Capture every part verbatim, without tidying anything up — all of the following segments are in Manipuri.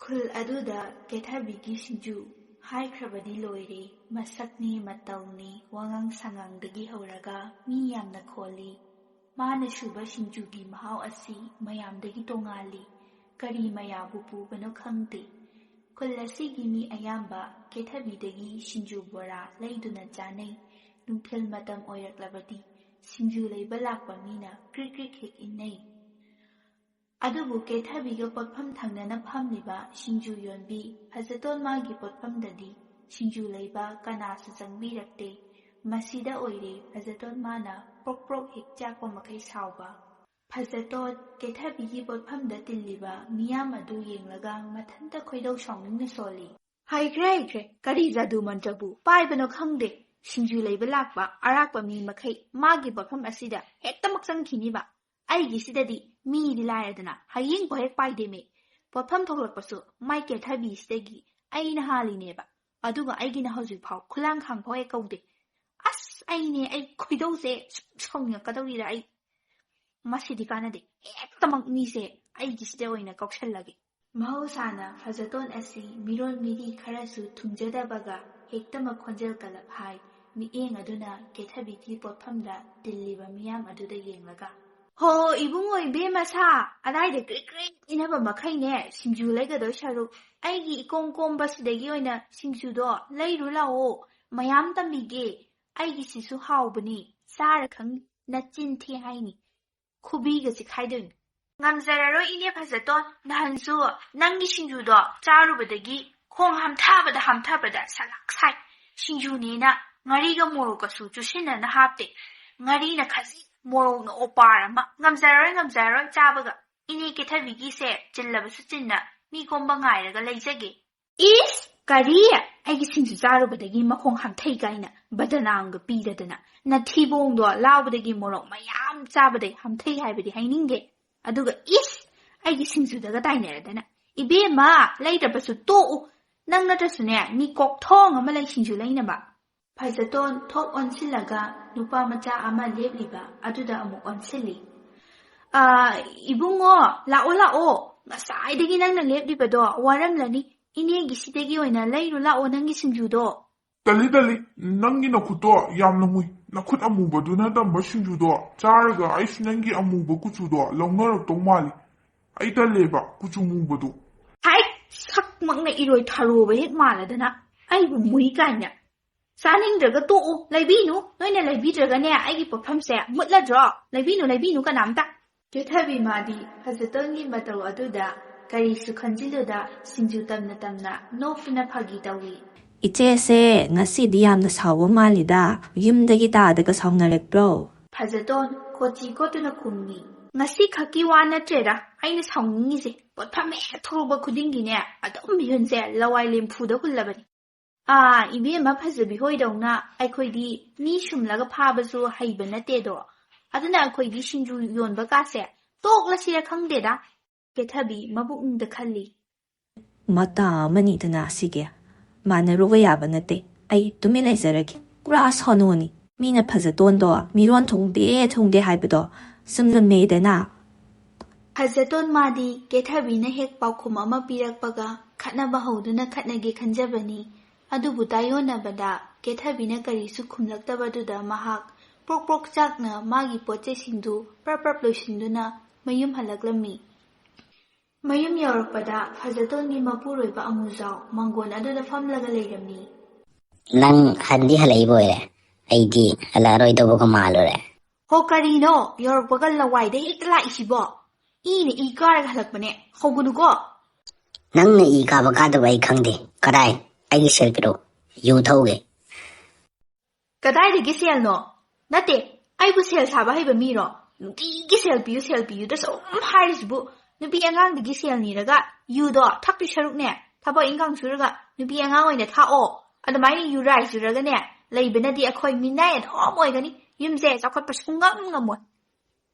ꯈꯨꯜ ꯑꯗꯨꯗ ꯀꯦꯊꯕꯤꯒꯤ ꯁꯤꯡꯖꯨ ꯍꯥꯏꯈ꯭ꯔꯕꯗꯤ ꯂꯣꯏꯔꯦ꯫ ꯃꯁꯛꯅꯤ, ꯃꯇꯧꯅꯤ, ꯋꯥꯉꯥꯡ ꯁꯉꯥꯡꯗꯒꯤ ꯍꯧꯔꯒ ꯃꯤ ꯌꯥꯝꯅ ꯈꯣꯜꯂꯤ꯫ ꯃꯥꯅ ꯁꯨꯕ ꯁꯤꯡꯖꯨꯒꯤ ꯃꯍꯥꯎ ꯑꯁꯤ ꯃꯌꯥꯝꯗꯒꯤ ꯇꯣꯉꯥꯜꯂꯤ꯫ ꯀꯔꯤ ꯃꯌꯥꯕꯨ ꯄꯨꯕꯅꯣ ꯈꯪꯗꯦ꯫ ꯈꯨꯜ ꯑꯁꯤꯒꯤ ꯃꯤ ꯑꯌꯥꯝꯕ ꯀꯦꯊꯕꯤꯗꯒꯤ ꯁꯤꯡꯖꯨ ꯕꯣꯔꯥ ꯂꯩꯗꯨꯅ ꯆꯥꯅꯩ꯫ ꯅꯨꯡꯊꯤꯜ ꯃꯇꯝ ꯑꯣꯏꯔꯛꯂꯕꯗꯤ ꯁꯤꯡꯖꯨ ꯂꯩꯕ ꯂꯥꯛꯄ ꯃꯤꯅ ꯀ꯭ꯔꯤꯛ ꯀ꯭ꯔꯤꯛ ꯍꯦꯛ ꯏꯟꯅꯩ꯫ ꯑꯗꯨꯕꯨ ꯀꯦꯊꯕꯤꯒ ꯄꯣꯠꯐꯝ ꯊꯪꯅꯅ ꯐꯝꯂꯤꯕ ꯁꯤꯡꯖꯨ ꯌꯣꯟꯕꯤ ꯐꯖꯇꯣꯟ ꯃꯥꯒꯤ ꯄꯣꯠꯐꯝꯗꯗꯤ ꯁꯤꯡꯖꯨ ꯂꯩꯕ ꯀꯅꯥꯁꯨ ꯆꯪꯕꯤꯔꯛꯇꯦ꯫ ꯃꯁꯤꯗ ꯑꯣꯏꯔꯦ ꯐꯖꯇꯣꯟ ꯃꯥꯅ ꯄ꯭ꯔꯣꯛ ꯄ꯭ꯔꯣꯛ ꯍꯦꯛ ꯆꯥꯛꯄ ꯃꯈꯩ ꯁꯥꯎꯕ꯫ ꯐꯖꯇꯣꯟ ꯀꯦꯊꯕꯤꯒꯤ ꯄꯣꯠꯐꯝꯗ ꯇꯤꯜꯂꯤꯕ ꯃꯤꯌꯥꯝ ꯑꯗꯨ ꯌꯦꯡꯂꯒ ꯃꯊꯟꯇ ꯈꯣꯏꯗꯧ ꯁꯥꯎꯅꯤꯡꯅ ꯁꯣꯜꯂꯤ꯫ "ꯍꯩꯈ꯭ꯔꯦ, ꯍꯩꯈ꯭ꯔꯦ, ꯀꯔꯤ ꯖꯥꯗꯨ ꯃꯟꯇ꯭ꯔꯕꯨ ꯄꯥꯏꯕꯅꯣ ꯈꯪꯗꯦ꯫ ꯁꯤꯡꯖꯨ ꯂꯩꯕ ꯂꯥꯛꯄ ꯑꯔꯥꯛꯄ ꯃꯤ ꯃꯈꯩ ꯃꯥꯒꯤ ꯄꯣꯠꯐꯝ ꯑꯁꯤꯗ ꯍꯦꯛꯇꯃꯛ ꯆꯪꯈꯤꯅꯤꯕ꯫ ꯑꯩꯒꯤꯁꯤꯗꯗꯤ ꯃꯤꯗꯤ ꯂꯥꯏꯔꯗꯅ ꯍꯌꯦꯡꯐꯥꯎ ꯍꯦꯛ ꯄꯥꯏꯗꯦꯃꯤ꯫ ꯄꯣꯠꯐꯝ ꯊꯣꯛꯂꯛꯄꯁꯨ ꯃꯥꯏ ꯀꯦꯊꯕꯤꯁꯤꯗꯒꯤ ꯑꯩꯅ ꯍꯥꯜꯂꯤꯅꯦꯕ꯫ ꯑꯗꯨꯒ ꯑꯩꯒꯤꯅ ꯍꯧꯖꯤꯛꯐꯥꯎ ꯈꯨꯂꯥꯡꯈꯥꯡ ꯐꯥꯎ ꯍꯦꯛ ꯀꯧꯗꯦ꯫ ꯑꯁ, ꯑꯩꯅꯦ, ꯑꯩ ꯈꯣꯏꯗꯧꯁꯦ ꯁꯨꯝ ꯁꯥꯎꯅꯤꯡꯉꯛꯀꯗꯧꯔꯤꯗ ꯑꯩ꯫ ꯃꯁꯤꯗꯤ ꯀꯥꯟꯅꯗꯦ꯫ ꯍꯦꯛꯇꯃꯛ ꯃꯤꯁꯦ ꯑꯩꯒꯤꯁꯤꯗ ꯑꯣꯏꯅ ꯀꯧꯁꯜꯂꯒꯦ꯫" ꯃꯍꯧꯁꯥꯅ ꯐꯖꯇꯣꯟ ꯑꯁꯤ ꯃꯤꯔꯣꯟ ꯃꯤꯔꯤ ꯈꯔꯁꯨ ꯊꯨꯡꯖꯗꯕꯒ ꯍꯦꯛꯇꯃꯛ ꯈꯣꯟꯖꯦꯜ ꯀꯜꯂꯞ ꯍꯥꯏ꯫ ꯃꯤꯠꯌꯦꯡ ꯑꯗꯨꯅ ꯀꯦꯊꯕꯤꯒꯤ ꯄꯣꯠꯐꯝꯗ ꯇꯤꯜꯂꯤꯕ ꯃꯤꯌꯥꯝ ꯑꯗꯨꯗ ꯌꯦꯡꯂꯒ, "ꯍꯣ, ꯏꯕꯨꯡꯉꯣ, ꯏꯕꯦꯝꯃ ꯁꯥ, ꯑꯗꯥꯏꯗ ꯀ꯭ꯔꯤꯛ ꯀ꯭ꯔꯤꯛ ꯏꯟꯅꯕ ꯃꯈꯩꯅꯦ, ꯁꯤꯡꯖꯨ ꯂꯩꯒꯗꯣꯏ ꯁꯔꯨꯛ ꯑꯩꯒꯤ ꯏꯀꯣꯝ ꯀꯣꯝꯕꯁꯤꯗꯒꯤ ꯑꯣꯏꯅ ꯁꯤꯡꯖꯨꯗꯣ ꯂꯩꯔꯨ ꯂꯥꯛꯑꯣ, ꯃꯌꯥꯝ ꯇꯝꯕꯤꯒꯦ, ꯑꯩꯒꯤꯁꯤꯁꯨ ꯍꯥꯎꯕꯅꯤ, ꯆꯥꯔ ꯈꯪꯅꯤ, ꯅꯆꯤꯟ ꯊꯤ ꯍꯥꯏꯅꯤ꯫ ꯈꯨꯕꯤꯒ ꯆꯤꯈꯥꯏꯗꯣꯏꯅꯤ꯫" "ꯉꯝꯖꯔꯔꯣꯏ ꯏꯅꯦ ꯐꯖꯇꯣꯟ, ꯅꯍꯥꯟꯁꯨ ꯅꯪꯒꯤ ꯁꯤꯡꯖꯨꯗꯣ ꯆꯥꯔꯨꯕꯗꯒꯤ ꯈꯣꯡ ꯍꯥꯝꯊꯕꯗ ꯍꯥꯝꯊꯕꯗ ꯁꯂꯥꯛ ꯁꯥꯏ꯫ ꯁꯤꯡꯖꯨꯅꯦꯅ ꯉꯥꯔꯤꯒ ꯃꯣꯔꯣꯛꯀꯁꯨ ꯆꯨꯁꯤꯟꯅꯅ ꯍꯥꯞꯇꯦ꯫ ꯉꯥꯔꯤꯅ ꯈꯖꯤꯛ, ꯃꯣꯔꯣꯛꯅ ꯑꯣꯄꯥꯔ ꯑꯃ꯫ ꯉꯝꯖꯔꯔꯣꯏ, ꯉꯝꯖꯔꯔꯣꯏ ꯆꯥꯕꯒ꯫ ꯏꯅꯦ ꯀꯦꯊꯕꯤꯒꯤꯁꯦ ꯆꯤꯜꯂꯕꯁꯨ ꯆꯤꯟꯅ ꯃꯤ ꯈꯣꯝꯕ ꯉꯥꯏꯔꯒ ꯂꯩꯖꯒꯦ꯫" "ꯏꯁ, ꯀꯔꯤ? ꯑꯩꯒꯤ ꯁꯤꯡꯖꯨ ꯆꯥꯔꯨꯕꯗꯒꯤ ꯃꯈꯣꯡ ꯍꯥꯝꯊꯩ ꯀꯥꯏꯅ ꯕꯗꯅꯥꯝꯒ ꯄꯤꯗꯗꯅ, ꯅꯊꯤꯕꯣꯡꯗꯣ ꯂꯥꯎꯕꯗꯒꯤ ꯃꯣꯔꯣꯛ ꯃꯌꯥꯝ ꯆꯥꯕꯗꯩ ꯍꯥꯝꯊꯩ ꯍꯥꯏꯕꯗꯤ ꯍꯥꯏꯅꯤꯡꯗꯦ꯫ ꯑꯗꯨꯒ ꯏꯁ, ꯑꯩꯒꯤ ꯁꯤꯡꯖꯨꯗꯒ ꯇꯥꯏꯅꯔꯗꯅ꯫ ꯏꯕꯦꯝꯃ, ꯂꯩꯇ꯭ꯔꯕꯁꯨ ꯇꯣꯛꯎ꯫ ꯅꯪ ꯅꯠꯇ꯭ꯔꯁꯨꯅꯦ, ꯃꯤ ꯀꯣꯛꯊꯣꯡ ꯑꯃ ꯂꯩ ꯁꯤꯡꯖꯨ ꯂꯩꯅꯕ꯫" ꯐꯖꯇꯣꯟ ꯊꯣꯛ ꯑꯣꯟꯁꯤꯜꯂꯒ ꯅꯨꯄꯥ ꯃꯆꯥ ꯑꯃ ꯂꯦꯞꯂꯤꯕ ꯑꯗꯨꯗ ꯑꯃꯨꯛ ꯑꯣꯟꯁꯤꯜꯂꯤ꯫ "ꯑ, ꯏꯕꯨꯡꯉꯣ, ꯂꯥꯛꯑꯣ, ꯂꯥꯛꯑꯣ꯫ ꯉꯁꯥꯏꯗꯒꯤ ꯅꯪꯅ ꯂꯦꯞꯂꯤꯕꯗꯣ ꯋꯥꯔꯝꯂꯅꯤ꯫ ꯏꯅꯦꯒꯤ ꯁꯤꯗꯒꯤ ꯑꯣꯏꯅ ꯂꯩꯔꯨ ꯂꯥꯛꯑꯣ ꯅꯪꯒꯤ ꯁꯤꯡꯖꯨꯗꯣ꯫ ꯇꯜꯂꯤ, ꯇꯜꯂꯤ, ꯅꯪꯒꯤ ꯅꯈꯨꯠꯇꯣ ꯌꯥꯝꯅ ꯃꯨꯏ꯫ ꯅꯈꯨꯠ ꯑꯃꯨꯕꯗꯨꯅ ꯇꯝꯕ ꯁꯤꯡꯖꯨꯗꯣ ꯆꯥꯔꯒ ꯑꯩꯁꯨ ꯅꯪꯒꯤ ꯑꯃꯨꯕ ꯀꯨꯆꯨꯗꯣ ꯂꯧꯅꯔꯛꯇꯧ ꯃꯥꯜꯂꯤ꯫ ꯑꯩ ꯇꯜꯂꯦꯕ ꯀꯨꯆꯨ ꯃꯨꯕꯗꯣ꯫ ꯍꯥꯏ, ꯁꯛꯃꯛꯅ ꯏꯔꯣꯏ ꯊꯔꯣꯕ ꯍꯦꯛ ꯃꯥꯜꯂꯗꯅ꯫ ꯑꯩꯕꯨ ꯃꯨꯏ ꯀꯥꯏꯅ꯫ ꯆꯥꯅꯤꯡꯗ꯭ꯔꯒ ꯇꯣꯛꯎ, ꯂꯩꯕꯤꯅꯨ꯫ ꯅꯣꯏꯅ ꯂꯩꯕꯤꯗ꯭ꯔꯒꯅꯦ ꯑꯩꯒꯤ ꯄꯣꯠꯐꯝꯁꯦ ꯃꯨꯠꯂꯗ꯭ꯔꯣ? ꯂꯩꯕꯤꯅꯨ, ꯂꯩꯕꯤꯅꯨ ꯀꯅꯥꯝꯇ꯫ ꯀꯦꯊꯕꯤ ꯃꯥꯗꯤ ꯐꯖꯇꯣꯟꯒꯤ ꯃꯇꯧ ꯑꯗꯨꯗ ꯀꯔꯤꯁꯨ ꯈꯟꯖꯤꯜꯂꯨꯗ ꯁꯤꯡꯖꯨ ꯇꯝꯅ ꯇꯝꯅ ꯅꯣꯛꯇꯨꯅ ꯐꯥꯒꯤ ꯇꯧꯏ꯫ ꯏꯆꯦꯁꯦ ꯉꯁꯤꯗꯤ ꯌꯥꯝꯅ ꯁꯥꯎꯕ ꯃꯥꯜꯂꯤꯗ꯫ ꯌꯨꯝꯗꯒꯤ ꯇꯥꯗꯒ ꯁꯥꯎꯅꯔꯛꯄ꯭ꯔꯣ? ꯐꯖꯇꯣꯟ ꯀꯣꯆꯤ ꯀꯣꯠꯇꯨꯅ ꯈꯨꯝꯃꯤ꯫ ꯉꯁꯤ ꯈꯛꯀꯤ ꯋꯥ ꯅꯠꯇ꯭ꯔꯦꯗ ꯑꯩꯅ ꯁꯥꯎꯅꯤꯡꯉꯤꯁꯦ꯫ ꯄꯣꯠꯐꯝ ꯍꯦꯛ ꯊꯣꯛꯂꯛꯄ ꯈꯨꯗꯤꯡꯒꯤꯅꯦ ꯑꯗꯨꯝ ꯃꯤꯍꯨꯟꯁꯦ ꯂꯋꯥꯏ ꯂꯦꯝꯐꯨꯗ ꯍꯨꯜꯂꯕꯅꯤ꯫ ꯑꯥ, ꯏꯕꯦꯝꯃ ꯐꯖꯕꯤ ꯍꯣꯏꯗꯧꯅ ꯑꯩꯈꯣꯏꯗꯤ ꯃꯤ ꯁꯨꯝꯂꯒ ꯐꯥꯕꯁꯨ ꯍꯩꯕ ꯅꯠꯇꯦꯗꯣ꯫ ꯑꯗꯨꯅ ꯑꯩꯈꯣꯏꯗꯤ ꯁꯤꯡꯖꯨ ꯌꯣꯟꯕ ꯀꯥꯁꯦ ꯇꯣꯛꯂꯁꯤꯔ ꯈꯪꯗꯦꯗ꯫ ꯀꯦꯊꯕꯤ ꯃꯕꯨꯛꯅꯤꯡꯗ ꯈꯜꯂꯤ꯫ ꯃꯇꯥ ꯑꯃꯅꯤꯗꯅ ꯁꯤꯒꯤ꯫ ꯃꯥꯟꯅꯔꯨꯕ ꯌꯥꯕ ꯅꯠꯇꯦ꯫ ꯑꯩ ꯇꯨꯃꯤꯟ ꯂꯩꯖꯔꯒꯦ꯫ ꯄꯨꯔꯥ ꯁꯣꯅꯣꯅꯤ꯫ ꯃꯤꯅ ꯐꯖꯇꯣꯟꯗꯣ ꯃꯤꯔꯣꯟ ꯊꯨꯡꯗꯦ ꯊꯨꯡꯗꯦ ꯍꯥꯏꯕꯗꯣ ꯆꯨꯝꯂꯝꯃꯦꯗꯅ꯫ ꯐꯖꯇꯣꯟ ꯃꯥꯗꯤ ꯀꯦꯊꯕꯤꯅ ꯍꯦꯛ ꯄꯥꯎꯈꯨꯝ ꯑꯃ ꯄꯤꯔꯛꯄꯒ ꯈꯠꯅꯕ ꯍꯧꯗꯨꯅ ꯈꯠꯅꯒꯦ ꯈꯟꯖꯕꯅꯤ꯫ ꯑꯗꯨꯕꯨ ꯇꯥꯏꯌꯣꯟꯅꯕꯗ ꯀꯦꯊꯕꯤꯅ ꯀꯔꯤꯁꯨ ꯈꯨꯝꯂꯛꯇꯕꯗꯨꯗ ꯃꯍꯥꯛ ꯄ꯭ꯔꯣꯛ ꯄ꯭ꯔꯣꯛ ꯆꯥꯛꯅ ꯃꯥꯒꯤ ꯄꯣꯠ ꯆꯩꯁꯤꯡꯗꯨ ꯄ꯭ꯔꯞ ꯄ꯭ꯔꯞ ꯂꯣꯏꯁꯤꯟꯗꯨꯅ ꯃꯌꯨꯝ ꯍꯜꯂꯛꯂꯝꯃꯤ꯫ ꯃꯌꯨꯝ ꯌꯧꯔꯛꯄꯗ ꯐꯖꯇꯣꯟꯒꯤ ꯃꯄꯨꯔꯣꯏꯕ ꯑꯃꯨꯖꯥꯎ ꯃꯪꯒꯣꯟ ꯑꯗꯨꯗ ꯐꯝꯂꯒ ꯂꯩꯔꯝꯃꯤ꯫ ꯅꯪ ꯍꯟꯗꯤ ꯍꯜꯂꯛꯏꯕ ꯑꯣꯏꯔꯦ꯫ ꯑꯩꯗꯤ ꯍꯜꯂꯛꯑꯔꯣꯏꯗꯧꯕꯒ ꯃꯥꯜꯂꯨꯔꯦ꯫ ꯍꯣ, ꯀꯔꯤꯅꯣ ꯌꯧꯔꯛꯄꯒ ꯂꯋꯥꯏꯗ ꯍꯦꯛꯇ ꯂꯥꯛꯏꯁꯤꯕꯣ? ꯏꯅ ꯏ ꯀꯥꯔꯒ ꯍꯜꯂꯛꯄꯅꯦ꯫ ꯍꯧꯒꯅꯨꯀꯣ꯫ ꯅꯪꯅ ꯏ ꯀꯥꯕ ꯀꯥꯗꯕ ꯑꯩ ꯈꯪꯗꯦ꯫ ꯀꯗꯥꯏ? ꯑꯩꯒꯤ ꯁꯦꯜ ꯄꯤꯔꯛꯎ꯫ ꯌꯨ ꯊꯛꯎꯒꯦ꯫ ꯀꯗꯥꯏꯗꯒꯤ ꯁꯦꯜꯅꯣ? ꯅꯠꯇꯦ, ꯑꯩꯕꯨ ꯁꯦꯜ ꯁꯥꯕ ꯍꯩꯕ ꯃꯤꯔꯣ? ꯅꯨꯡꯇꯤꯒꯤ ꯁꯦꯜ ꯄꯤꯌꯨ, ꯁꯦꯜ ꯄꯤꯌꯨꯗ ꯁꯨꯝ ꯍꯥꯏꯔꯤꯁꯤꯕꯨ꯫ ꯅꯨꯄꯤ ꯑꯉꯥꯡꯗꯒꯤ ꯁꯦꯜ ꯅꯤꯔꯒ ꯌꯨꯗꯣ ꯊꯛꯇꯣꯏ ꯁꯔꯨꯛꯅꯦ, ꯊꯕꯛ ꯏꯟꯈꯥꯡ ꯁꯨꯔꯒ ꯅꯨꯄꯤ ꯑꯉꯥꯡ ꯑꯣꯏꯅ ꯊꯥꯛꯑꯣ꯫ ꯑꯗꯨꯃꯥꯏꯅ ꯌꯨꯔꯥꯏ ꯆꯨꯔꯒꯅꯦ ꯂꯩꯕꯅꯗꯤ ꯑꯩꯈꯣꯏ ꯃꯤꯅꯥꯏ ꯑꯗꯨꯝ ꯑꯣꯏꯒꯅꯤ꯫ ꯌꯨꯝꯁꯦ ꯆꯥꯎꯈꯠꯄ ꯁꯨꯡꯉꯝ ꯉꯝꯃꯣꯏ꯫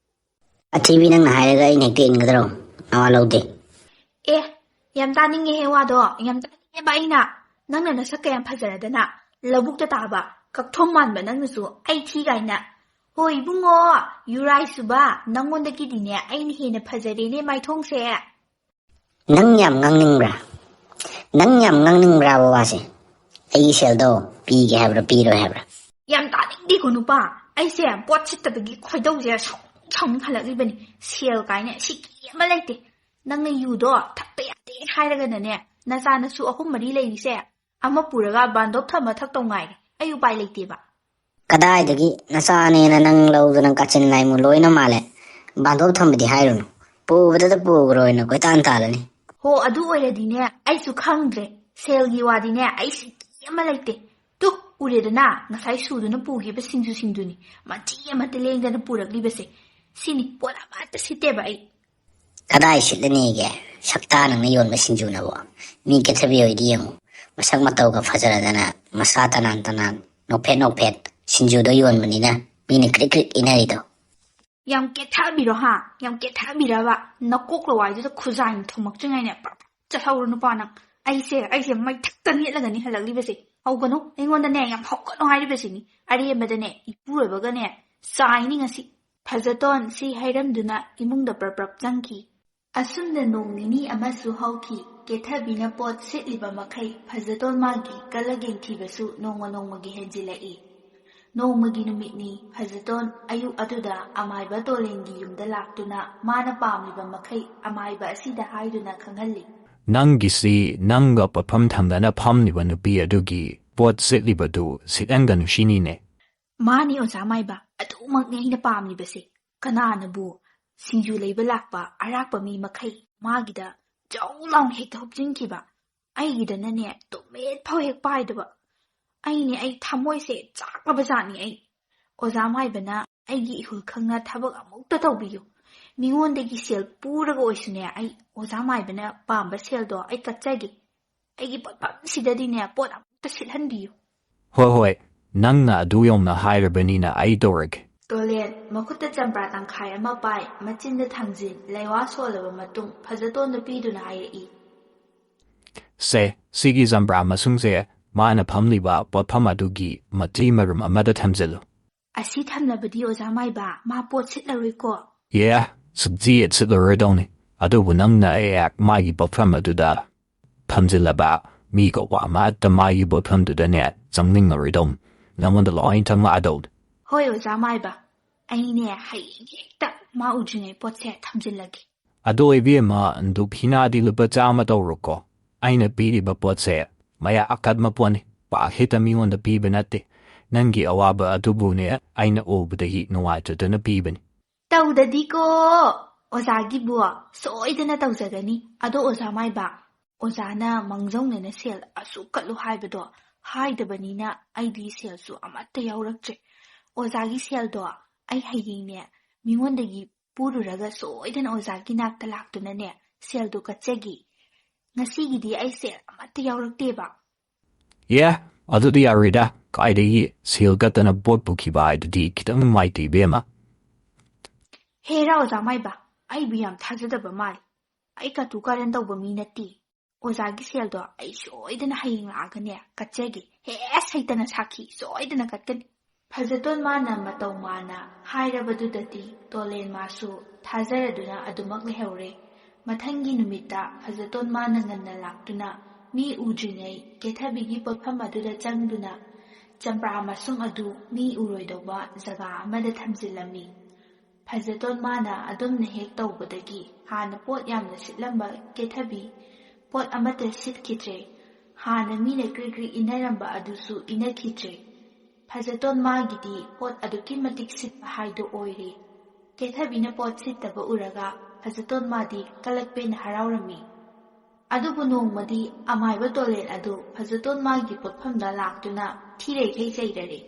ꯑꯊꯤꯕꯤ, ꯅꯪꯅ ꯍꯥꯏꯔꯒ ꯑꯩꯅ ꯍꯦꯛꯇ ꯏꯟꯒꯗ꯭ꯔꯣ? ꯅꯋꯥ ꯂꯧꯗꯦ꯫ ꯑꯦ, ꯌꯥꯝ ꯇꯥꯅꯤꯡꯉꯦꯍꯦ ꯋꯥꯗꯣ, ꯌꯥꯝ ꯇꯥꯅꯤꯡꯉꯦꯕ ꯑꯩꯅ꯫ ꯅꯪꯅ ꯅꯁꯛ ꯀꯌꯥꯝ ꯐꯖꯔꯗꯅ, ꯂꯧꯕꯨꯛꯇ ꯇꯥꯕ ꯀꯛꯊꯣꯝ ꯃꯥꯟꯕ ꯅꯪꯅꯁꯨ ꯑꯩ ꯊꯤ ꯀꯥꯏꯅ꯫ ꯍꯣꯏ ꯏꯕꯨꯡꯉꯣ, ꯌꯨꯔꯥꯏ ꯆꯨꯕ, ꯅꯪꯉꯣꯟꯗꯒꯤꯗꯤꯅꯦ ꯑꯩꯅ ꯍꯦꯟꯅ ꯐꯖꯔꯦꯅꯦ ꯃꯥꯏꯊꯣꯡꯁꯦ꯫ ꯅꯪ ꯌꯥꯝ ꯉꯥꯡꯅꯤꯡꯕ꯭ꯔꯥ? ꯅꯪ ꯌꯥꯝ ꯉꯥꯡꯅꯤꯡꯕ꯭ꯔꯥꯕ ꯋꯥꯁꯦ? ꯑꯩꯒꯤ ꯁꯦꯜꯗꯣ ꯄꯤꯒꯦ ꯍꯥꯏꯕ꯭ꯔꯥ, ꯄꯤꯔꯣꯏ ꯍꯥꯏꯕ꯭ꯔꯥ? ꯌꯥꯝ ꯇꯥꯅꯤꯡꯗꯦꯀꯣ ꯅꯨꯄꯥ꯫ ꯑꯩꯁꯦ ꯄꯣꯠ ꯁꯤꯠꯇꯕꯒꯤ ꯈꯣꯏꯗꯧꯁꯦ ꯁꯥꯎꯅꯤꯡ ꯁꯥꯎꯅꯤꯡ ꯍꯜꯂꯛꯂꯤꯕꯅꯤ꯫ ꯁꯦꯜ ꯀꯥꯏꯅ ꯁꯤꯀꯤ ꯑꯃ ꯂꯩꯇꯦ꯫ ꯅꯪꯅ ꯌꯨꯗꯣ ꯊꯛꯄ ꯌꯥꯗꯦ ꯍꯥꯏꯔꯒꯅꯅꯦ, ꯅꯆꯥꯅꯁꯨ ꯑꯍꯨꯝ ꯃꯔꯤ ꯂꯩꯔꯤꯁꯦ ꯑꯃ ꯄꯨꯔꯒ ꯕꯥꯟꯗꯣꯞ ꯊꯝꯃ ꯊꯛꯇꯧ ꯉꯥꯏꯔꯦ꯫ ꯑꯩ ꯎꯄꯥꯏ ꯂꯩꯇꯦꯕ꯫ ꯀꯗꯥꯏꯗꯒꯤ ꯅꯆꯥꯅꯦꯅ ꯅꯪ ꯂꯧꯗꯅ ꯀꯥꯆꯤꯟ ꯂꯥꯏꯃꯨ ꯂꯣꯏꯅ ꯃꯥꯜꯂꯦ꯫ ꯕꯥꯟꯗꯣꯞ ꯊꯝꯕꯗꯤ ꯍꯥꯏꯔꯨꯅꯨ꯫ ꯄꯨꯕꯗꯇ ꯄꯨꯈ꯭ꯔꯣꯏꯅ ꯀꯣꯏꯇꯥꯟ ꯇꯥꯜꯂꯅꯤ꯫ ꯍꯣ, ꯑꯗꯨ ꯑꯣꯏꯔꯗꯤꯅꯦ, ꯑꯩꯁꯨ ꯈꯪꯗ꯭ꯔꯦ꯫ ꯁꯦꯜꯒꯤ ꯋꯥꯗꯤꯅꯦ, ꯑꯩ ꯁꯤꯀꯤ ꯑꯃ ꯂꯩꯇꯦ꯫ ꯇꯨ, ꯎꯔꯦꯗꯅ, ꯉꯁꯥꯏ ꯁꯨꯗꯨꯅ ꯄꯨꯈꯤꯕ ꯁꯤꯡꯖꯨꯁꯤꯡꯗꯨꯅꯤ ꯃꯆꯤ ꯑꯃꯠꯇ ꯂꯦꯡꯗꯅ ꯄꯨꯔꯛꯂꯤꯕꯁꯦ꯫ ꯁꯤꯅꯤ, ꯄꯣꯠ ꯑꯃꯠꯇ ꯁꯤꯠꯇꯦꯕ ꯑꯩ꯫ ꯀꯗꯥꯏ ꯁꯤꯠꯂꯅꯤꯒꯦ? ꯁꯛꯇꯥ ꯅꯪꯅ ꯌꯣꯟꯕ ꯁꯤꯡꯖꯨꯅꯕꯣ? ꯃꯤ ꯀꯦꯊꯕꯤ ꯍꯣꯏꯗꯤ ꯌꯦꯡꯉꯨ, ꯃꯁꯛ ꯃꯇꯧꯒ ꯐꯖꯔꯗꯅ, ꯃꯁꯥ ꯇꯅꯥꯟ ꯇꯅꯥꯟ, ꯅꯣꯛꯐꯦꯠ ꯅꯣꯛꯐꯦꯠ ꯁꯤꯡꯖꯨꯗꯣ ꯌꯣꯟꯕꯅꯤꯅ ꯃꯤꯅ ꯀ꯭ꯔꯤꯛ ꯀ꯭ꯔꯤꯛ ꯏꯟꯅꯔꯤꯗꯣ꯫ ꯌꯥꯝ ꯀꯦꯊꯕꯤꯔꯣ ꯍꯥ? ꯌꯥꯝ ꯀꯦꯊꯕꯤꯔꯕ? ꯅꯀꯣꯛ ꯂꯋꯥꯏꯗꯨꯗ ꯈꯨꯖꯥꯏꯅ ꯊꯣꯝꯃꯛꯇ꯭ꯔꯤꯉꯩꯅꯦ ꯄ꯭ꯔꯞ ꯄ꯭ꯔꯞ ꯆꯠꯍꯧꯔꯣ ꯅꯨꯄꯥ ꯅꯪ꯫ ꯑꯩꯁꯦ, ꯑꯩꯁꯦ ꯃꯩꯊꯛꯇ ꯅꯦꯠꯂꯒꯅꯤ ꯍꯜꯂꯛꯂꯤꯕꯁꯦ꯫ ꯍꯧꯒꯅꯨ, ꯑꯩꯉꯣꯟꯗꯅꯦ ꯌꯥꯝ ꯍꯧꯒꯅꯨ ꯍꯥꯏꯔꯤꯕꯁꯤꯅꯤ꯫ ꯑꯔꯦꯝꯕꯗꯅꯦ ꯏꯄꯨꯔꯣꯏꯕꯒꯅꯦ ꯆꯥꯏꯅꯤ ꯉꯁꯤ꯫ ꯐꯖꯇꯣꯟ ꯁꯤ ꯍꯥꯏꯔꯝꯗꯨꯅ ꯏꯃꯨꯡꯗ ꯄ꯭ꯔꯞ ꯄ꯭ꯔꯞ ꯆꯪꯈꯤ꯫ ꯑꯁꯨꯝꯅ ꯅꯣꯡ ꯅꯤꯅꯤ ꯑꯃꯁꯨ ꯍꯧꯈꯤ꯫ ꯀꯦꯊꯕꯤꯅ ꯄꯣꯠ ꯁꯤꯠꯂꯤꯕ ꯃꯈꯩ ꯐꯖꯇꯣꯟ ꯃꯥꯒꯤ ꯀꯂꯒꯦꯡ ꯊꯤꯕꯁꯨ ꯅꯣꯡꯃ ꯅꯣꯡꯃꯒꯤ ꯍꯦꯟꯖꯤꯜꯂꯛꯏ꯫ ꯅꯣꯡꯃꯒꯤ ꯅꯨꯃꯤꯠꯅꯤ꯫ ꯐꯖꯇꯣꯟ ꯑꯌꯨꯛ ꯑꯗꯨꯗ ꯑꯃꯥꯏꯕ ꯇꯣꯂꯦꯟꯒꯤ ꯌꯨꯝꯗ ꯂꯥꯛꯇꯨꯅ ꯃꯥꯅ ꯄꯥꯝꯂꯤꯕ ꯃꯈꯩ ꯑꯃꯥꯏꯕ ꯑꯁꯤꯗ ꯍꯥꯏꯗꯨꯅ ꯈꯪꯍꯜꯂꯤ꯫ "ꯅꯪꯒꯤꯁꯤ ꯅꯪꯒ ꯄꯣꯠꯐꯝ ꯊꯝꯗꯅ ꯐꯝꯂꯤꯕ ꯅꯨꯄꯤ ꯑꯗꯨꯒꯤ ꯄꯣꯠ ꯁꯤꯠꯂꯤꯕꯗꯨ ꯁꯤꯠꯍꯟꯒꯅꯨ ꯁꯤꯅꯤꯅꯦ?" "ꯃꯥꯅꯤ ꯑꯣꯖꯥ ꯃꯥꯏꯕ, ꯑꯗꯨꯃꯛꯅꯤ ꯑꯩꯅ ꯄꯥꯝꯂꯤꯕꯁꯦ꯫ ꯀꯅꯥꯅꯕꯨ ꯁꯤꯡꯖꯨ ꯂꯩꯕ ꯂꯥꯛꯄ ꯑꯔꯥꯛꯄ ꯃꯤ ꯃꯈꯩ ꯃꯥꯒꯤꯗ ꯖꯧ ꯂꯥꯎꯅ ꯍꯦꯛꯇ ꯍꯨꯞꯆꯤꯟꯈꯤꯕ? ꯑꯩꯒꯤꯗꯅꯅꯦ ꯇꯨꯃꯤꯠ ꯐꯥꯎ ꯍꯦꯛ ꯄꯥꯏꯗꯕ꯫ ꯑꯩꯅꯦ, ꯑꯩ ꯊꯃꯣꯏꯁꯦ ꯆꯥꯛꯂꯕ ꯖꯥꯠꯅꯤ ꯑꯩ꯫ ꯑꯣꯖꯥ ꯃꯥꯏꯕꯅ ꯑꯩꯒꯤ ꯏꯍꯨꯜ ꯈꯪꯅ ꯊꯕꯛ ꯑꯃꯨꯛꯇ ꯇꯧꯕꯤꯌꯨ꯫ ꯃꯤꯉꯣꯟꯗꯒꯤ ꯁꯦꯜ ꯄꯨꯔꯒ ꯑꯣꯏꯁꯨꯅꯦ, ꯑꯩ ꯑꯣꯖꯥ ꯃꯥꯏꯕꯅ ꯄꯥꯝꯕ ꯁꯦꯜꯗꯣ ꯑꯩ ꯀꯠꯆꯒꯦ꯫ ꯑꯩꯒꯤ ꯄꯣꯠꯐꯝꯁꯤꯗꯗꯤꯅꯦ ꯄꯣꯠ ꯑꯃꯨꯛꯇ ꯁꯤꯠꯍꯟꯕꯤꯌꯨ꯫" "ꯍꯣꯏ ꯍꯣꯏ, ꯅꯪꯅ ꯑꯗꯨ ꯌꯧꯅ ꯍꯥꯏꯔꯕꯅꯤꯅ ꯑꯩ ꯇꯧꯔꯒꯦ꯫" ꯇꯣꯂꯦꯟ ꯃꯈꯨꯠꯇ ꯆꯝꯄ꯭ꯔꯥ ꯇꯪꯈꯥꯏ ꯑꯃ ꯄꯥꯏ, ꯃꯆꯤꯟꯗ ꯊꯥꯡꯖꯤꯟ, ꯂꯩꯋꯥ ꯁꯣꯜꯂꯕ ꯃꯇꯨꯡ ꯐꯖꯇꯣꯟꯗ ꯄꯤꯗꯨꯅ ꯍꯥꯏꯔꯛꯏ꯫ "ꯁꯦ, ꯁꯤꯒꯤ ꯆꯝꯄ꯭ꯔꯥ ꯃꯁꯨꯡꯁꯦ ꯃꯥꯅ ꯐꯝꯂꯤꯕ ꯄꯣꯠꯐꯝ ꯑꯗꯨꯒꯤ ꯃꯇꯤ ꯃꯔꯨꯝ ꯑꯃꯗ ꯊꯝꯖꯤꯜꯂꯨ꯫" "ꯑꯁꯤ ꯊꯝꯂꯕꯗꯤ ꯑꯣꯖꯥ ꯃꯥꯏꯕ, ꯃꯥ ꯄꯣꯠ ꯁꯤꯠꯂꯔꯣꯏꯀꯣ?" "ꯑꯦ, ꯁꯨꯛꯁꯤꯠ ꯁꯤꯠꯂꯔꯣꯏꯗꯧꯅꯤ꯫ ꯑꯗꯨꯕꯨ ꯅꯪꯅ ꯑꯩꯍꯥꯛ ꯃꯥꯒꯤ ꯄꯣꯠꯐꯝ ꯑꯗꯨꯗ ꯊꯝꯖꯤꯜꯂꯕ, ꯃꯤ ꯀꯧꯕ ꯑꯃꯠꯇ ꯃꯥꯒꯤ ꯄꯣꯠꯐꯝꯗꯨꯗꯅꯦ ꯆꯪꯅꯤꯡꯉꯔꯣꯏꯗꯧ, ꯅꯪꯉꯣꯟꯗ ꯂꯣꯏ ꯊꯪꯂꯛꯑꯗꯧ꯫ ꯍꯣꯏ ꯑꯣꯖꯥ ꯃꯥꯏꯕ, ꯑꯩꯅꯦ ꯍꯌꯦꯡ ꯍꯦꯛꯇ ꯃꯥ ꯎꯗ꯭ꯔꯤꯉꯩ ꯄꯣꯠꯁꯦ ꯊꯝꯖꯤꯜꯂꯒꯦ꯫ ꯑꯗꯣ ꯏꯕꯦꯝꯃ, ꯗꯨꯐꯤꯅꯥꯗꯤ ꯂꯨꯄꯥ ꯆꯥꯝꯃ ꯇꯧꯔꯣꯀꯣ꯫ ꯑꯩꯅ ꯄꯤꯔꯤꯕ ꯄꯣꯠꯁꯦ ꯃꯌꯥ ꯑꯀꯟꯕ ꯄꯣꯠꯅꯤ, ꯄꯥꯛ ꯍꯦꯛꯇ ꯃꯤꯉꯣꯟꯗ ꯄꯤꯕ ꯅꯠꯇꯦ꯫ ꯅꯪꯒꯤ ꯑꯋꯥꯕ ꯑꯗꯨꯕꯨꯅꯦ ꯑꯩꯅ ꯎꯕꯗꯒꯤ ꯅꯨꯡꯉꯥꯏꯇꯗꯅ ꯄꯤꯕꯅꯤ꯫ ꯇꯧꯗꯗꯤꯀꯣ ꯑꯣꯖꯥꯒꯤꯕꯨ, ꯁꯣꯏꯗꯅ ꯇꯧꯖꯒꯅꯤ꯫ ꯑꯗꯣ ꯑꯣꯖꯥ ꯃꯥꯏꯕ, ꯑꯣꯖꯥꯅ ꯃꯥꯡꯖꯧꯅꯅ ꯁꯦꯜ ꯑꯁꯨꯛ ꯀꯠꯂꯨ ꯍꯥꯏꯕꯗꯣ ꯍꯥꯏꯗꯕꯅꯤꯅ ꯑꯩꯗꯤ ꯁꯦꯜꯁꯨ ꯑꯃꯠꯇ ꯌꯥꯎꯔꯛꯇ꯭ꯔꯦ꯫ ꯑꯣꯖꯥꯒꯤ ꯁꯦꯜꯗꯣ ꯑꯩ ꯍꯌꯦꯡꯅꯦ ꯃꯤꯉꯣꯟꯗꯒꯤ ꯄꯨꯔꯨꯔꯒ ꯁꯣꯏꯗꯅ ꯑꯣꯖꯥꯒꯤ ꯅꯥꯛꯇ ꯂꯥꯛꯇꯨꯅꯅꯦ ꯁꯦꯜꯗꯣ ꯀꯠꯆꯒꯦ꯫ ꯉꯁꯤꯒꯤꯗꯤ ꯑꯩ ꯁꯦꯜ ꯑꯃꯠꯇ ꯌꯥꯎꯔꯛꯇꯦꯕ꯫ ꯑꯦ, ꯑꯗꯨꯗꯤ ꯌꯥꯔꯣꯏꯗ꯫ ꯀꯥꯏꯗꯒꯤ ꯁꯦꯜ ꯀꯠꯇꯅ ꯄꯣꯠ ꯄꯨꯈꯤꯕ ꯍꯥꯏꯗꯨꯗꯤ ꯈꯤꯇꯪ ꯅꯨꯡꯉꯥꯏꯇꯦ ꯏꯕꯦꯝꯃ꯫ ꯍꯦꯔꯥ ꯑꯣꯖꯥ ꯃꯥꯏꯕ, ꯑꯩꯕꯨ ꯌꯥꯝ ꯊꯥꯖꯗꯕ ꯃꯥꯜꯂꯤ꯫ ꯑꯩ ꯀꯇꯨ ꯀꯥꯔꯟ ꯇꯧꯕ ꯃꯤ ꯅꯠꯇꯦ꯫ ꯑꯣꯖꯥꯒꯤ ꯁꯦꯜꯗꯣ ꯑꯩ ꯁꯣꯏꯗꯅ ꯍꯌꯦꯡ ꯂꯥꯛꯑꯒꯅꯦ ꯀꯠꯆꯒꯦ꯫ ꯍꯦ, ꯁꯩꯇꯅ ꯁꯥꯈꯤ, ꯁꯣꯏꯗꯅ ꯀꯠꯀꯅꯤ꯫ ꯐꯖꯇꯣꯟ ꯃꯥꯅ ꯃꯇꯧ ꯃꯥꯅ ꯍꯥꯏꯔꯕꯗꯨꯗꯗꯤ ꯇꯣꯂꯦꯟ ꯃꯥꯁꯨ ꯊꯥꯖꯔꯗꯨꯅ ꯑꯗꯨꯃꯛ ꯂꯩꯍꯧꯔꯦ꯫ ꯃꯊꯪꯒꯤ ꯅꯨꯃꯤꯠꯇ ꯐꯖꯇꯣꯟ ꯃꯥꯅ ꯉꯟꯅ ꯂꯥꯛꯇꯨꯅ ꯃꯤ ꯎꯗ꯭ꯔꯤꯉꯩ ꯀꯦꯊꯕꯤꯒꯤ ꯄꯣꯠꯐꯝ ꯑꯗꯨꯗ ꯆꯪꯗꯨꯅ ꯆꯝꯄ꯭ꯔꯥ ꯃꯁꯨꯡ ꯑꯗꯨ ꯃꯤ ꯎꯔꯣꯏꯗꯧꯕ ꯖꯒꯥ ꯑꯃꯗ ꯊꯝꯖꯤꯜꯂꯝꯃꯤ꯫ ꯐꯖꯇꯣꯟ ꯃꯥꯅ ꯑꯗꯨꯝꯅ ꯍꯦꯛ ꯇꯧꯕꯗꯒꯤ ꯍꯥꯟꯅ ꯄꯣꯠ ꯌꯥꯝꯅ ꯁꯤꯠꯂꯝꯕ ꯀꯦꯊꯕꯤ ꯄꯣꯠ ꯑꯃꯠꯇ ꯁꯤꯠꯈꯤꯗ꯭ꯔꯦ꯫ ꯍꯥꯟꯅ ꯃꯤꯅ ꯀ꯭ꯔꯤꯛ ꯀ꯭ꯔꯤꯛ ꯏꯟꯅꯔꯝꯕ ꯑꯗꯨꯁꯨ ꯏꯟꯅꯈꯤꯗ꯭ꯔꯦ꯫ ꯐꯖꯇꯣꯟ ꯃꯥꯒꯤꯗꯤ ꯄꯣꯠ ꯑꯗꯨꯛꯀꯤ ꯃꯇꯤꯛ ꯁꯤꯠꯄ ꯍꯥꯏꯗꯨ ꯑꯣꯏꯔꯦ꯫ ꯀꯦꯊꯕꯤꯅ ꯄꯣꯠ ꯁꯤꯠꯇꯕ ꯎꯔꯒ ꯐꯖꯇꯣꯟ ꯃꯥꯗꯤ ꯀꯂꯛꯄꯦꯅ ꯍꯔꯥꯎꯔꯝꯃꯤ꯫ ꯑꯗꯨꯕꯨ ꯅꯣꯡꯃꯗꯤ ꯑꯃꯥꯏꯕ ꯇꯣꯂꯦꯟ ꯑꯗꯨ ꯐꯖꯇꯣꯟ ꯃꯥꯒꯤ ꯄꯣꯠꯐꯝꯗ ꯂꯥꯛꯇꯨꯅ ꯊꯤꯔꯩꯈꯩ ꯆꯩꯔꯔꯦ꯫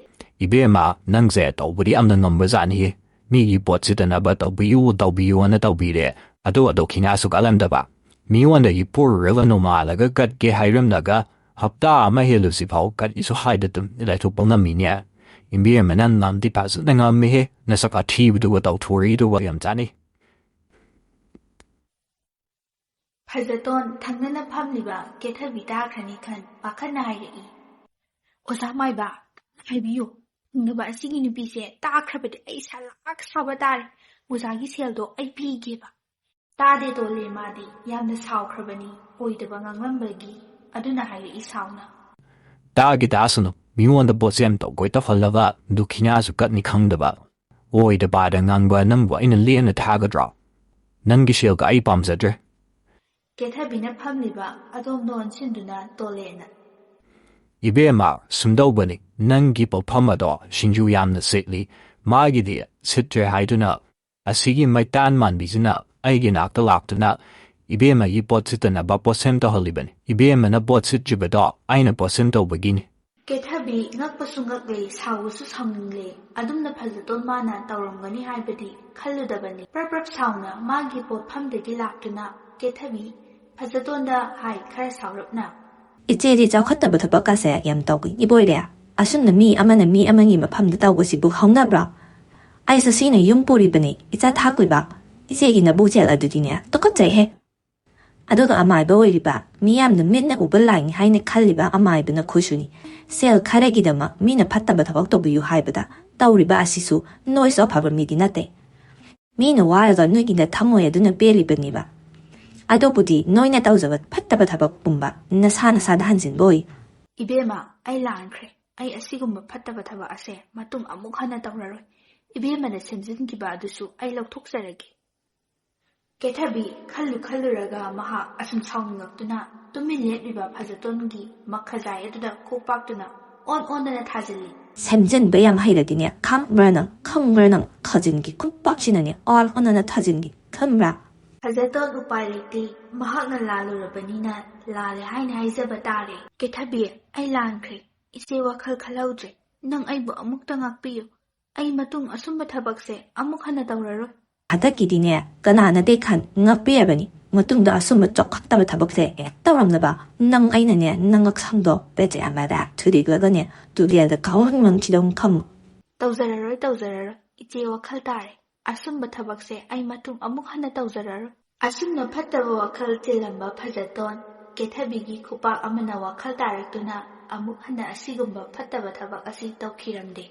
ꯏꯕꯦꯝꯃ, ꯅꯪꯁꯦ ꯇꯧꯕꯗꯤ ꯌꯥꯝꯅ ꯉꯝꯕꯖꯥꯠꯅꯤꯍꯦ꯫ ꯃꯤꯒꯤ ꯄꯣꯠ ꯁꯤꯠꯇꯅꯕ ꯇꯧꯕꯤꯌꯨ, ꯇꯧꯕꯤꯌꯨꯅ ꯇꯧꯕꯤꯔꯦ꯫ ꯑꯗꯨ ꯑꯗꯨ ꯈꯤꯅꯥꯁꯨ ꯀꯜꯂꯝꯗꯕ꯫ ꯃꯤꯉꯣꯟꯗꯒꯤ ꯄꯨꯔꯨꯔꯒ ꯅꯣꯡꯉꯥꯜꯂꯒ ꯀꯠꯀꯦ ꯍꯥꯏꯔꯝꯂꯒ ꯍꯞꯇꯥ ꯑꯃ ꯍꯦꯜꯂꯨꯁꯤ ꯐꯥꯎ ꯀꯠꯏꯁꯨ ꯍꯥꯏꯗ ꯇꯨꯝ ꯂꯩꯊꯣꯛꯄ ꯉꯝꯃꯤꯅꯦ꯫ ꯏꯕꯦꯝꯃ, ꯅꯪ ꯉꯝꯗꯤ ꯐꯖꯅ ꯉꯝꯃꯤꯍꯦ꯫ ꯅꯁꯛ ꯑꯊꯤꯕꯗꯨꯒ ꯇꯧꯊꯣꯔꯛꯏꯗꯨꯒ ꯌꯥꯝ ꯆꯥꯅꯩ꯫ ꯐꯖꯇꯣꯟ ꯊꯪꯅꯅ ꯐꯝꯂꯤꯕ ꯀꯦꯊꯕꯤ ꯇꯥꯈ꯭ꯔꯅꯤ ꯈꯟ ꯄꯥꯈꯠꯅ ꯍꯥꯏꯔꯛꯏ꯫ ꯑꯣꯖꯥ ꯃꯥꯏꯕ, ꯍꯥꯏꯕꯤꯌꯨ, ꯊꯪꯅꯕ ꯑꯁꯤꯒꯤ ꯅꯨꯄꯤꯁꯦ ꯇꯥꯈ꯭ꯔꯕꯗꯤ ꯑꯩ ꯁꯂꯥꯛ ꯁꯥꯕ ꯇꯥꯔꯦ꯫ ꯑꯣꯖꯥꯒꯤ ꯁꯦꯜꯗꯣ ꯑꯩ ꯄꯤꯒꯦꯕ꯫ ꯇꯥꯗꯦ ꯇꯣꯜꯂꯦ, ꯃꯥꯗꯤ ꯌꯥꯝꯅ ꯁꯥꯎꯈ꯭ꯔꯕꯅꯤ ꯑꯣꯏꯗꯕ ꯉꯥꯡꯂꯝꯕꯒꯤ꯫ ꯑꯗꯨꯅ ꯍꯥꯏꯔꯛꯏ ꯁꯥꯎꯅ꯫ ꯇꯥꯒꯤ ꯇꯥꯁꯅꯨ, ꯃꯤꯉꯣꯟꯗ ꯄꯣꯠꯁꯦꯝ ꯇꯧꯈꯣꯏ ꯇꯧꯍꯜꯂꯕ ꯗꯨꯈꯤꯅꯥꯁꯨ ꯀꯠꯅꯤ ꯈꯪꯗꯕ꯫ ꯑꯣꯏꯗ ꯄꯥꯗ ꯉꯥꯡꯕ ꯅꯪꯕꯨ ꯑꯩꯅ ꯂꯦꯝꯅ ꯊꯥꯒꯗ꯭ꯔꯣ? ꯅꯪꯒꯤ ꯁꯦꯜꯒ ꯑꯩ ꯄꯥꯝꯖꯗ꯭ꯔꯦ꯫ ꯀꯦꯊꯕꯤꯅ ꯐꯝꯂꯤꯕ ꯑꯗꯣꯝꯗ ꯑꯣꯟꯁꯤꯟꯗꯨꯅ ꯇꯣꯜꯂꯦꯅ꯫ ꯏꯕꯦꯝꯃ, ꯁꯨꯝꯗꯧꯕꯅꯤ, ꯅꯪꯒꯤ ꯄꯣꯠꯐꯝ ꯑꯗꯣ ꯁꯤꯡꯖꯨ ꯌꯥꯝꯅ ꯁꯤꯠꯂꯤ, ꯃꯥꯒꯤꯗꯤ ꯁꯤꯠꯇ꯭ꯔꯦ ꯍꯥꯏꯗꯨꯅ ꯑꯁꯤꯒꯤ ꯃꯩꯇꯥꯟ ꯃꯥꯟꯕꯤꯁꯤꯅ ꯑꯩꯒꯤ ꯅꯥꯛꯇ ꯂꯥꯛꯇꯨꯅ ꯏꯕꯦꯝꯃꯒꯤ ꯄꯣꯠ ꯁꯤꯠꯇꯅꯕ ꯄꯣꯠꯁꯦꯝ ꯇꯧꯍꯜꯂꯤꯕꯅꯤ꯫ ꯏꯕꯦꯝꯃꯅ ꯄꯣꯠ ꯁꯤꯠꯇ꯭ꯔꯤꯕꯗꯣ ꯑꯩꯅ ꯄꯣꯠꯁꯦꯝ ꯇꯧꯕꯒꯤꯅꯤ꯫ ꯀꯦꯊꯕꯤ ꯉꯛꯄꯁꯨ ꯉꯛꯂꯦ, ꯁꯥꯎꯕꯁꯨ ꯁꯥꯎꯅꯤꯡꯂꯦ꯫ ꯑꯗꯨꯝꯅ ꯐꯖꯇꯣꯟ ꯃꯥꯅ ꯇꯧꯔꯝꯒꯅꯤ ꯍꯥꯏꯕꯗꯤ ꯈꯜꯂꯨꯗꯕꯅꯤ꯫ ꯄ꯭ꯔꯞ ꯄ꯭ꯔꯞ ꯁꯥꯎꯅ ꯃꯥꯒꯤ ꯄꯣꯠꯐꯝꯗꯒꯤ ꯂꯥꯛꯇꯨꯅ ꯀꯦꯊꯕꯤ ꯐꯖꯇꯣꯟꯗ ꯍꯥꯏ ꯈꯔ ꯁꯥꯎꯔꯞꯅ꯫ ꯏꯆꯦꯗꯤ ꯆꯥꯎꯈꯠꯇꯕ ꯊꯕꯛꯀꯁꯦ ꯌꯥꯝ ꯇꯧꯏ꯫ ꯏꯕꯣꯏꯔꯦ, ꯑꯁꯨꯝꯅ ꯃꯤ ꯑꯃꯅ ꯃꯤ ꯑꯃꯒꯤ ꯃꯐꯝꯗ ꯇꯧꯕꯁꯤꯕꯨ ꯍꯧꯅꯕ꯭ꯔꯣ? ꯑꯩꯁꯨ ꯁꯤꯅ ꯌꯨꯝ ꯄꯨꯔꯤꯕꯅꯤ, ꯏꯆꯥ ꯊꯥꯛꯄꯤꯕ꯫ ꯏꯆꯦꯒꯤ ꯅꯕꯨꯛꯆꯦꯜ ꯑꯗꯨꯗꯤꯅꯦ ꯇꯨꯀꯠꯆꯩꯍꯦ꯫ ꯑꯗꯨꯒ ꯑꯃꯥꯏꯕ ꯑꯣꯏꯔꯤꯕ, ꯃꯤꯌꯥꯝꯅ ꯃꯤꯠꯅ ꯎꯕ ꯂꯥꯏꯅꯤ ꯍꯥꯏꯅ ꯈꯜꯂꯤꯕ ꯑꯃꯥꯏꯕꯅ ꯈꯨꯁꯨꯅꯤ꯫ ꯁꯦꯜ ꯈꯔꯒꯤꯗꯃꯛ ꯃꯤꯅ ꯐꯠꯇꯕ ꯊꯕꯛ ꯇꯧꯕꯤꯌꯨ ꯍꯥꯏꯕꯗ ꯇꯧꯔꯤꯕ ꯑꯁꯤꯁꯨ ꯅꯣꯏꯁꯨ ꯑꯐꯕ ꯃꯤꯗꯤ ꯅꯠꯇꯦ꯫ ꯃꯤꯅ ꯋꯥꯔꯒ ꯅꯣꯏꯒꯤꯅ ꯊꯝꯃꯣꯏ ꯑꯗꯨꯅ ꯄꯦꯜꯂꯤꯕꯅꯦꯕ꯫ ꯑꯗꯨꯕꯨꯗꯤ ꯅꯣꯏꯅ ꯇꯧꯖꯕ ꯐꯠꯇꯕ ꯊꯕꯛ ꯄꯨꯝꯕ ꯅꯁꯥ ꯅꯁꯥꯗ ꯍꯟꯖꯤꯟꯕ ꯑꯣꯏ꯫ ꯏꯕꯦꯝꯃ, ꯑꯩ ꯂꯥꯟꯈ꯭ꯔꯦ꯫ ꯑꯩ ꯑꯁꯤꯒꯨꯝꯕ ꯐꯠꯇꯕ ꯊꯕꯛ ꯑꯁꯦ ꯃꯇꯨꯡ ꯑꯃꯨꯛ ꯍꯟꯅ ꯇꯧꯔꯔꯣꯏ꯫ ꯏꯕꯦꯝꯃꯅ ꯁꯦꯝꯖꯤꯟꯈꯤꯕ ꯑꯗꯨꯁꯨ ꯑꯩ ꯂꯧꯊꯣꯛꯆꯔꯒꯦ꯫ ꯀꯦꯊꯕꯤ ꯈꯜꯂꯨ ꯈꯜꯂꯨꯔꯒ ꯃꯍꯥꯛ ꯑꯁꯨꯝ ꯁꯥꯎꯅꯤꯡꯉꯛꯇꯨꯅ ꯇꯨꯃꯤꯟ ꯂꯦꯞꯂꯤꯕ ꯐꯖꯇꯣꯟꯒꯤ ꯃꯈꯖꯥꯏ ꯑꯗꯨꯗ ꯈꯨꯞ ꯄꯥꯛꯇꯨꯅ ꯑꯣꯟ ꯑꯣꯟꯗꯅ ꯊꯥꯖꯤꯜꯂꯤ꯫ ꯁꯦꯝꯖꯤꯟꯕ ꯌꯥꯝ ꯍꯩꯔꯗꯤꯅꯦ, ꯈꯪꯕ꯭ꯔꯥ ꯅꯪ? ꯈꯪꯕ꯭ꯔꯥ ꯅꯪ? ꯊꯥꯖꯤꯟꯒꯤ ꯈꯨꯞ ꯄꯥꯛꯁꯤꯅꯅꯦ ꯑꯣꯟ ꯑꯣꯟꯗꯅ ꯊꯥꯖꯤꯟꯒꯤ, ꯈꯪꯕ꯭ꯔꯥ? ꯐꯖꯇꯣꯟ ꯎꯄꯥꯏ ꯂꯩꯇꯦ, ꯃꯍꯥꯛꯅ ꯂꯥꯜꯂꯨꯔꯕꯅꯤꯅ ꯂꯥꯜꯂꯦ ꯍꯥꯏꯅ ꯍꯥꯏꯖꯕ ꯇꯥꯔꯦ꯫ ꯀꯦꯊꯕꯤ, ꯑꯩ ꯂꯥꯟꯈ꯭ꯔꯦ꯫ ꯏꯆꯦ ꯋꯥꯈꯜ ꯈꯜꯍꯧꯗ꯭ꯔꯦ꯫ ꯅꯪ ꯑꯩꯕꯨ ꯑꯃꯨꯛꯇ ꯉꯥꯛꯄꯤꯌꯨ꯫ ꯑꯩ ꯃꯇꯨꯡ ꯑꯁꯨꯝꯕ ꯊꯕꯛꯁꯦ ꯑꯃꯨꯛ ꯍꯟꯅ ꯇꯧꯔꯔꯣꯏ꯫ ꯍꯟꯗꯛꯀꯤꯗꯤꯅꯦ ꯀꯅꯥꯅꯗꯤ ꯈꯟ ꯉꯥꯛꯄꯤꯔꯕꯅꯤ꯫ ꯃꯇꯨꯡꯗ ꯑꯁꯨꯝꯕ ꯆꯥꯎꯈꯠꯇꯕ ꯊꯕꯛꯁꯦ ꯍꯦꯛ ꯇꯧꯔꯝꯅꯕ꯫ ꯅꯪ ꯑꯩꯅꯅꯦ ꯅꯪ ꯉꯛꯁꯝꯗꯣ ꯄꯦꯆꯦ ꯑꯃꯗ ꯊꯨꯗꯦꯛꯂꯒꯅꯦ ꯇꯨꯔꯦꯜꯗ ꯀꯥꯎꯍꯟ ꯉꯝꯈꯤꯗꯧ ꯈꯝꯃꯨ꯫ ꯇꯧꯖꯔꯔꯣꯏ, ꯇꯧꯖꯔꯔꯣꯏ꯫ ꯏꯆꯦ ꯋꯥꯈꯜ ꯇꯥꯔꯦ꯫ ꯑꯁꯨꯝꯕ ꯊꯕꯛꯁꯦ ꯑꯩ ꯃꯇꯨꯡ ꯑꯃꯨꯛ ꯍꯟꯅ ꯇꯧꯖꯔꯔꯣꯏ꯫ ꯑꯁꯨꯝꯅ ꯐꯠꯇꯕ ꯋꯥꯈꯜ ꯆꯦꯜꯂꯝꯕ ꯐꯖꯇꯣꯟ ꯀꯦꯊꯕꯤꯒꯤ ꯈꯨꯄꯥꯛ ꯑꯃꯅ ꯋꯥꯈꯜ ꯇꯥꯔꯛꯇꯨꯅ ꯑꯃꯨꯛ ꯍꯟꯅ ꯑꯁꯤꯒꯨꯝꯕ ꯐꯠꯇꯕ ꯊꯕꯛ ꯑꯁꯤ ꯇꯧꯈꯤꯔꯝꯗꯦ꯫